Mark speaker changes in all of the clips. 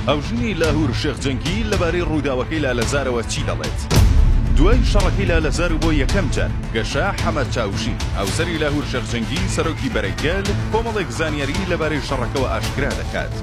Speaker 1: هاوژینی لاهور شێخ جەنگی لەبارەی ڕووداوەکەی لالەزارەوە چی دەڵێت؟ دوای شەڕەکەی لالەزار و بۆ یەکەم جار گەشە حەمە چاوشین، هاوسەری لاهور شێخ جەنگی سەرۆکی بەرەی گەل، کۆمەڵێک زانیاری لەبارەی شەڕەکەوە ئاشکرا دەکات.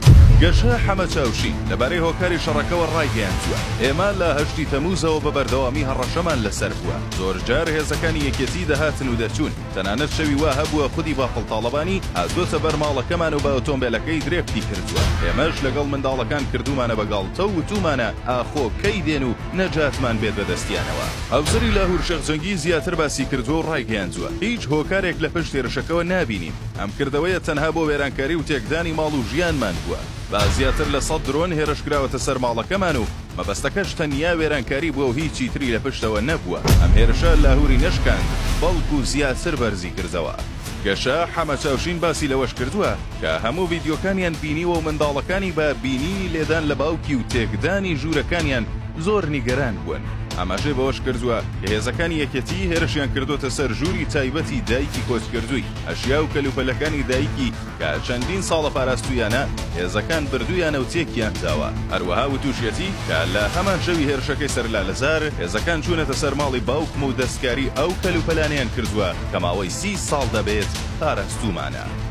Speaker 1: گەشە حەمە چاوشین لەبارەی هۆکاری شەڕەکەوە ڕایگەیاندووە، ئێمە لە هەشتی تەمووزەوە بە بەردەوامی هەڕەشەمان لەسەر بووە، زۆرجار هێزەکانی یەکێتی دەهاتن و دەچوون، تەنانەت شەوی وا هەبووە خودی بافڵ تاڵەبانی هاتووەتە بەر ماڵەکەمان و بە ئۆتۆمبێلەکەی درێفتی کردووە، ئێمەش لەگەڵ منداڵەکان کردوومانە بە گاڵتە و وتوومانە ئاخۆ کەی دێن و نەجاتمان بێت بە دەستیانەوە. هاوسەری لاهور شێخ جەنگی زیاتر باسی کردووە و ڕایگەیاندووە، هیچ هۆکارێک لە پشت هێرشەکەوە نابینین، ئەم کردەوەیە تەنها بۆ وێرانکاری و تێکدانی ماڵ و ژیانمان بووە، بە زیاتر لە 100 درۆن هێرش کراوەتە سەر ماڵەکەمان و مەبەستەکەش تەنیا وێرانکاری بووە و هیچی تری لە پشتەوە نەبووە، ئەم هێرشە لاهوری نەشکاند، بەڵکو زیاتر بەرزی کردەوە. گەشە حەمە چاوشین باسی لەوەش کردووە، کە هەموو ڤیدیۆکانیان بینیوە و منداڵەکانی بە بینینی لێدان لە باوکی و تێکدانی ژوورەکانیان زۆر نیگەران بوون. ئاماژەی بەوەش کردووە، کە هێزەکانی یەکێتی هێرشیان کردۆتە سەر ژووری تایبەتی دایکی کۆچکردووی، ئەشیا و کەلوپەلەکانی دایکی کە چەندین ساڵە پاراستوویانە، هێزەکان بردوویانە و تێکیان داوە. هەروەها وتووشیەتی کە لە هەمان شەوی هێرشەکەی سەر لالەزار، هێزەکان چوونەتە سەر ماڵی باوکم و دەستکاری ئەو کەلوپەلانەیان کردووە کە ماوەی سی ساڵ دەبێت پاراستوومانە.